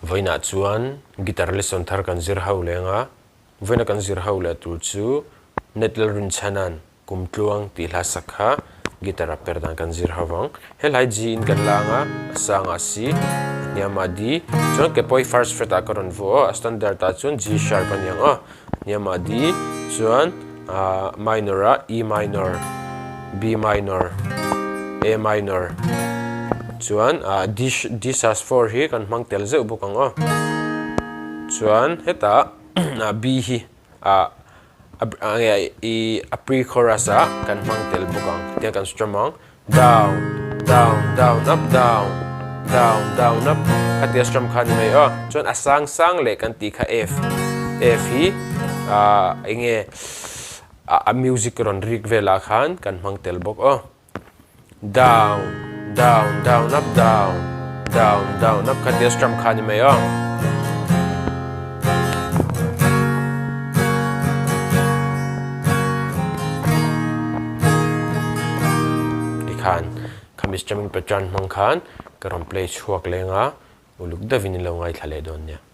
Vawiinah chuan guitar lesson thar kan zir ho leng a, vawiina kan zir ho leh tur chu Net Lalrinchhana'n Kumtluang tih hla sak kha guitar a per dan kan zir ho vang. He hlai G in kan lang a, a sangah C, a hniamah D, chuan ke pawh hi first fret ah ka rawn vuah aw, a standard ah chuan G sharp a niang aw, a hniamah D, chuan ah minor ah E minor, B minor, A minor, chuan ah D D sus 4 hi kan hmang tel zeuh bawk ang aw, chuan hetah ah B hi ah a pre-chorus ah kan hmang tel bawk ang tiang kan strum ang down down down up down down down up khatia strum kha ni mai aw chuan a sang sang leh kan tih kha F F hi ah enge a music rawn rik velah khan kan hmang tel bawk aw down down down up down down down up khatia strum kha ni mai aw. Tikhan khami strumming pattern hmang khan ka rawn play chhuak leng a uluk deuhin in lo ngaithla leh dawn nia.